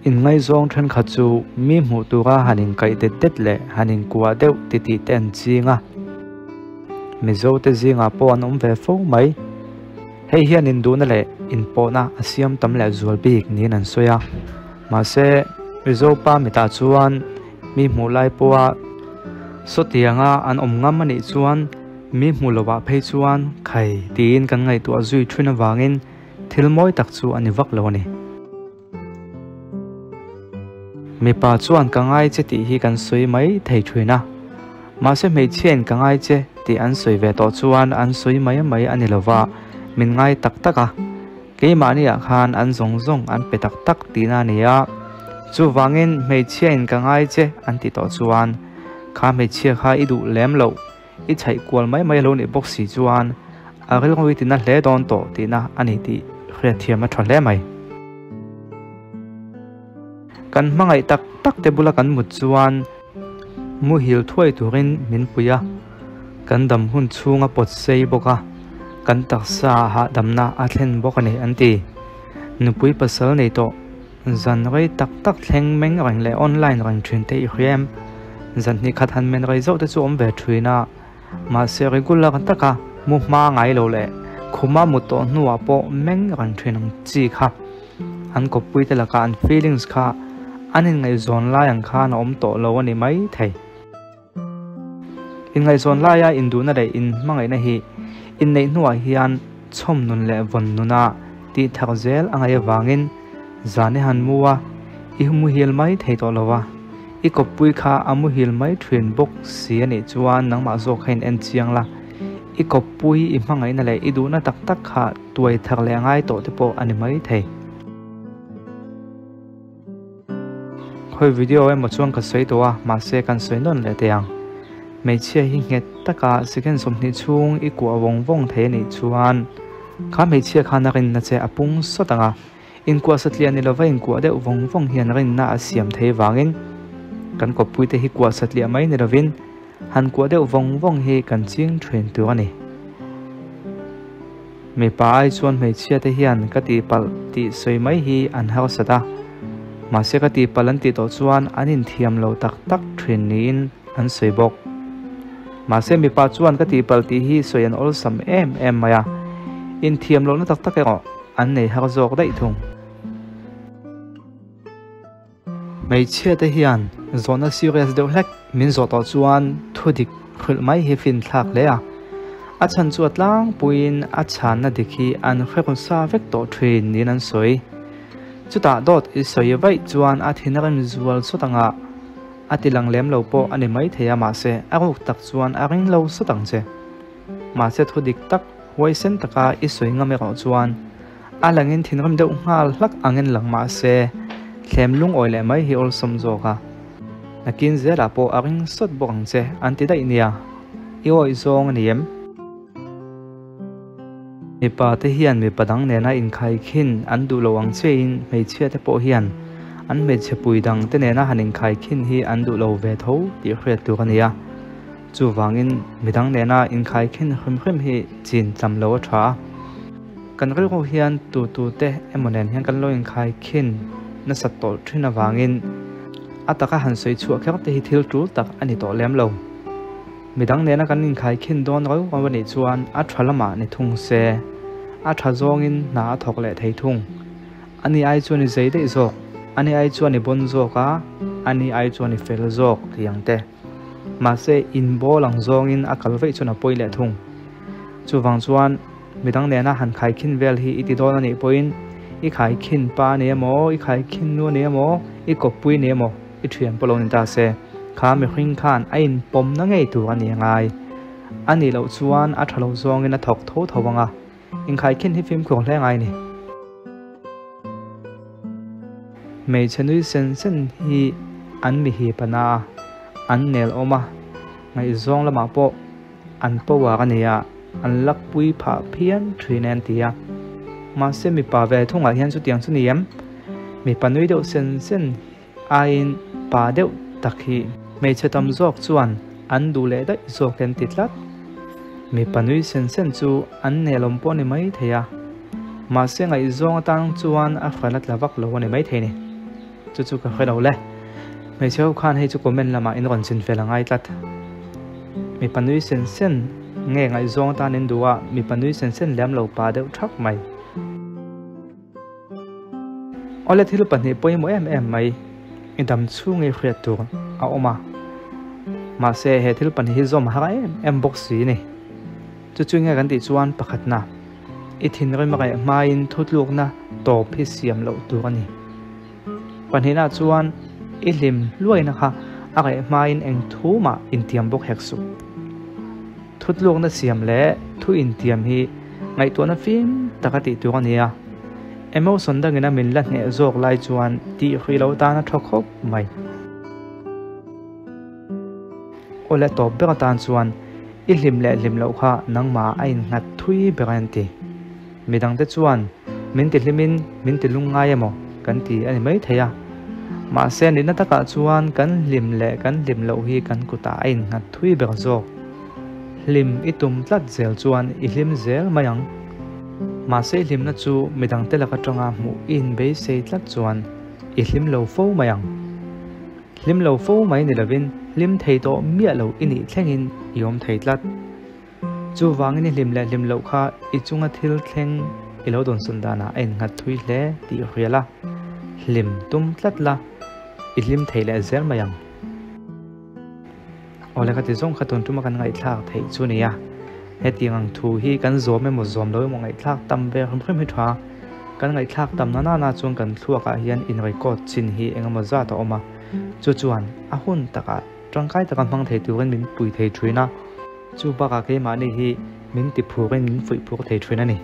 Inngaihzawng thenkhat chu mi hmuh tura han inkaih det det leh han inkuah deuh titih te an ching a, Mizote zingah pawh an awm ve fo mai. Hei hian induhna leh inpawhna a siam tam leh zual bik niin an sawi a. Mahse, Mizo pa mitah chuan mi hmuh lai pawha sawtianga an awm ngam a nih chuan mi hmuh lovah phei chuan khai tiin kan ngaihtuah zui thin avangin thil mawi tak chu a ni vak lo a ni. Mipa chuan ka ngai che tih hi kan sawi mai thei thin a, mahse hmeichhiain ka ngai che tih an sawi ve tawh chuan an sawi mai mai a ni lova, min ngai tak tak a, keimahniah khan an zawng zawng an pe tak tak tihna a ni a, chuvangin hmeichhiain ka ngai che an tih tawh chuan kha hmeichhia kha i duh lem loh, i chhaih kual mai mai a lo nih bawk si chuan a rilru i tina hle dawn tawh tihna a ni tih hriatthiam a tha hle mai. Kan hmangaih tak tak te bula kan mut chuan muhil thuai turin min pui a, kan dam hun chhung a pawt sei bawk a, kan taksa hahdamna a thlen bawk a ni an ti. Nupui pasal nei tawh Zan rei tak tak thleng meng reng leh online reng thin te i hria em? Zan hnih khat han men rei zauh te chu awm ve thin a, mahse regular taka mu hma ngai lo leh khuma mut tawh hnuah pawh meng reng thin ang chi kha an kawppui te lakah an feelings kha an inngaihzawn lai ang khan a awm tawh lo a ni mai thei. Inngaihzawn laia induhna leh inhmangaihna hi inneih hnuah hian chhawm nun leh vawn nuna tih thak zel a ngaih avangin zan i han mu a, i muhil mai thei tawh lo a, i kawppui kha a muhil mai thin bawk si a nih chuan nangmah zawk kha in en chiang la, i kawppui i hmangaihna leh i duhna tak tak kha tuai thak leh ngai tawh te pawh a ni mai thei. Khawi video emaw chuan ka sawi tawh a, mahse kan sawi nawn leh teh ang. Hmeichhia hi nghet taka second 20 chhung i kuah vawng vawng thei a nih chuan kha hmeichhia khan a rinna che a pung sawt ang a, inkuah satliah ni lova inkuah deuh vawng vawng hian rinna a siam thei vangin kan kawppuite hi kuah satliah mai ni lovin han kuah deuh vawng vawng hi kan ching thin tur a ni. Mipa ai chuan hmeichhia te hian ka tihpalh tih sawi mai hi an harsat a, mahse ka tihpalh an tih tawh chuan an inthiam lo tak tak thin niin an sawi bawk. Mahse mipa chuan ka tihpalh tih hi sawi an awlsam em em mai a, inthiam lohna tak tak erawh an nei har zawk daih thung. Hmeichhia te hian zawhna serious deuh hlek min zawh tawh chuan thu dik hrilh mai hi fin thlak hle a, a chhan chu a tlangpuiin a chhanna dik hi an hre sa vek tawh thin niin an sawi. Chutah dawt i sawi vaih chuan a thin a rem zual sawt ang a, a ti lang lem lo pawh a ni maithei a mahse a ruk tak chuan a ring lo sawt ang che. Mahse thu dik tak huaisen taka i sawi ngam erawh chuan A langin thinrim deuh nghal hlak angin lang mah se, thlem lungawi leh mai hi awlsawm zawk a. Nakin zelah pawh a ring sawt bawk ang che an ti daih nia, i awih zawng a ni em? Mipa te hian mipa dang nena inkhaikhin an duh lo ang chiahin hmeichhia te pawh hian an hmeichhe pui dang te nena han inkhaikhin hi an duh lo ve tho tih hriat tur a ni a. Chuvangin midang nena inkhaikhin hrim hrim hi chin cham lo a tha a. Kan rilru hian tu tu te emaw nen hian kan lo inkhai khin nasat tawh thin avangin a taka han sawi chhuah kher te hi thil tul tak a ni tawh lem lo. Midang nena kan inkhai khin dawn rau rau a nih chuan a tha lamah ni thung se, a tha zawngin hna a thawk leh thei thung. Ani ai chuan i zei daih zawk, ani ai chuan i bawn zawk a, ani ai chuan i fel zawk tih ang te. Mahse inbawl ang zawngin a kal vaih chuan a pawi leh thung. Chuvang chuan midang nena han khaikhin vel hi i ti dawn a nih pawhin i khaikhin pa a ni emaw, i khaikhin nu a ni emaw, i kawppui a ni emaw, i thian pawh lo ni ta se, kha mihring khan a inpawmna ngei tur a ni a ngai. A nih loh chuan a tha lo zawngin a thawk tho tho ang a, inkhaikhin hi fimkhur hle ngai a ni. Hmeichhe nui sen sen hi an mi hip a na a, an nel awm a, ngaihzawng lamah pawh an power a nia, an lakpui phah phian thin e an ti a. Mahse mipa ve thungah hian chutiang chu ni em? Mipa nui deuh sen sen aiin pa deuh tak hi hmeichhe tam zawk chuan an duh leh daih zawk an ti tlat. Mipa nui sen sen chu an nelawm pawh a ni maithei a, mahse ngaihzawng atang chuan a hran a tla vak lo a ni maithei ni. Chu chu ka hre lo le. Hmeichhe ho khan hei chu comment lamah in rawn chin fel a ngai tlat. Mipa nui sen sen nge ngaihzawng atan in duh a, mipa nui sen sen lem lo pa deuh thak mai. Awle thil pahnih pawimawh em em mai i dam chhung i hriat tur a awm a, mahse he thil pahnih hi zawm har em em bawk si ni. Chu chu nge kan tih chuan pakhatna i thinrim reh hmain thutlukna tawp hi siam loh tur a ni. Pahnihna chuan i hlim hluaina kha a reh hmain eng thu mah intiam bawk hek suh. Thutlukna siam leh thu intiam hi ngaihtuahna fim taka tih tur a ni a, emotion dangin a min la hneh zawk lai chuan tih hrih loh tan a tha khawp mai. Awle tawp ber atan chuan i hlim leh hlim loh kha nangmah a innghat thui ber a en ti. Midangte chuan min ti hlimin min ti lungngai emaw kan ti a ni maithei a. Mahse nihna takah chuan kan hlim leh kan hlim loh hi kan kutah a innghat thui ber zawk. Hlim i tum tlat zel chuan i hlim zel mai ang. Mahse i hlimna chu midangte lak atanga hmuh i inbeisei tlat chuan i hlim lo fo mai ang. Hlim lo fo mai ni lovin hlim thei tawh miah lo i nih thlengin i awm thei tlat. Chuvangin i hlim leh hlim loh kha i chunga thil thleng i lo dawnsawn danah a innghat thui hle tih i hria la, hlim tum tlat la, i hlim thei leh zel mai ang. Awle ka ti zawng kha tun tuma kan ngaihthlak theih chu nia, hetiang ang thu hi kan zawm emaw zawm lo emaw ngaihthlak tam ve hrim hrim hi tha. Kan ngaihthlak tam na nana chuan kan thluakah hian in record chin hi engemaw zat a awm a, chu chuan a hun takah tangkai taka hmang thei turin min pui thei thin a. Chu bakah keimahni hi min ti phurin min fuih phur thei thin a ni.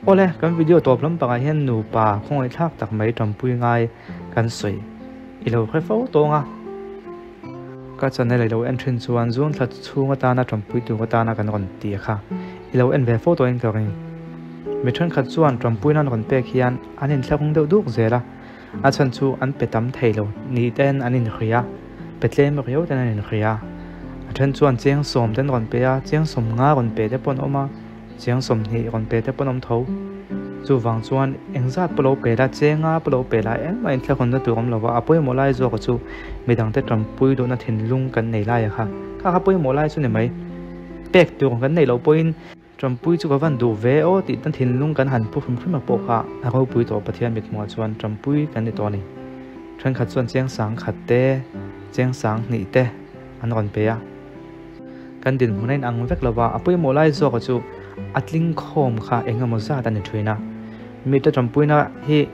Awle, kan video tawp lampangah hian nupa khawngaihthlak tak mai tanpui ngai kan sawi i lo hre fo tawng a. Ka channel i lo en thin chuan zun thla chhung atana tanpui tur atana kan rawn ti a kha i lo en ve fo tawhin ka ring. Mi thenkhat chuan tanpuina an rawn pek hian an inthlakung deuh duk zel a. A chhan chu an pe tam thei lo ni ten an inhria a, pe tlem riau ten an inhria a. A then chuan cheng sawm ten rawn pe a, cheng sawm nga rawn pe te pawh an awm a, cheng sawmhnih rawn pe te pawh an awm tho. Chuvang chuan engzat pawh lo pe la, cheng nga pawh lo pe la, engmah inthlakhawnna tur awm lo va, a pawimawh lai zawk chu midangte tanpui duhna thinlung kan nei lai a kha. Kha kha pawimawh lai chu ni mai. Pek tur kan neih loh pawhin. Ṭampui chu ka van duh ve aw tih tan thinlung kan han pu hrim hrim a pawh kha a ropui tawh Pathian mithmuhah chuan ṭampui kan ni tawh a ni. Ṭhenkhat chuan cheng sang khat te, cheng sang hnih te an rawn pe a. Kan dinhmun a inang vek lo va, a pawimawh lai zawka chu a tling khawm kha eng emaw zat a ni ṭhin a. Mite ṭampuina hi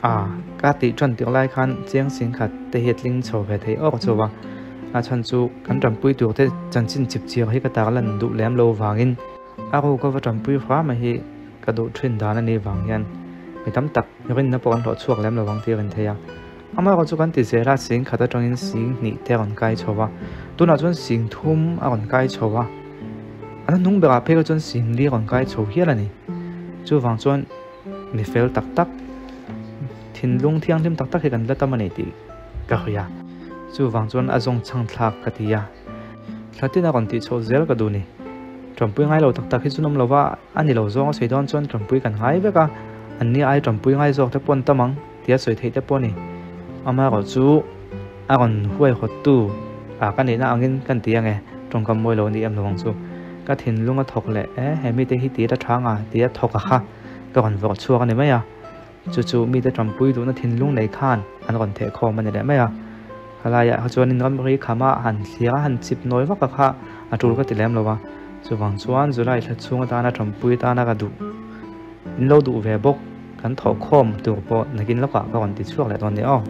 a ka tih ṭan tirh lai khan cheng sing khat te hi a tling chho ve thei awk chu va. A chhan chu kan ṭampui tur te chanchin chip chiang hi ka tarlan duh lem lo vangin a ru ka va ṭampui hram a hi ka duh ṭhin dan a nih vang hian mi tam tak rinna pawh kan hlawh chhuak lem lo vang tih a rin thei a. Amaherawhchu chu kan ti zel a, sing khat aṭangin sing hnih te a rawn kai chho va, tunah chuan sing thum a rawn kai chho a, a hnuhnung berah phei kha chuan sing li a rawn kai chho hial a ni. Chuvang chuan mi fel tak tak, thinlung thianghlim tak tak hi kan la tam a ni tih ka hria. Chuvang chuan a zawng chhang thlak ka ti a, thla tin a rawn tih chhoh zel ka duh ni. Ṭampui ngai lo tak tak hi chu an awm lo va, a ni lo zawng a sawi dawn chuan ṭampui kan ngai vek a, an ni ai ṭampui ngai zawk te pawh an tam ang tia sawi theih te pawh a ni. Amaherawh chu a rawn huaihawttu ah ka nihna angin kan ti ang e, ṭawngkam mawi lo a ni em lo ang chu. Ka thinlung a thawk leh e, he mite hi ti la ṭhang a tia thawk a kha ka rawn vawrh chhuak a ni mai a. Chu chu mite ṭampui duhna thinlung nei khan an rawn theh khawm a ni leh mai a. Khalaiah kha chuanin ramri khama han thlir a, han chip nawi vak a kha a tul ka ti lem lo a. Chuvang chuan July thla chhung atana ṭampui atana ka duh in lo duh ve bawk kan thawh khawm tur pawh nakin lawkah ka rawn ti chhuak leh dawn nia aw.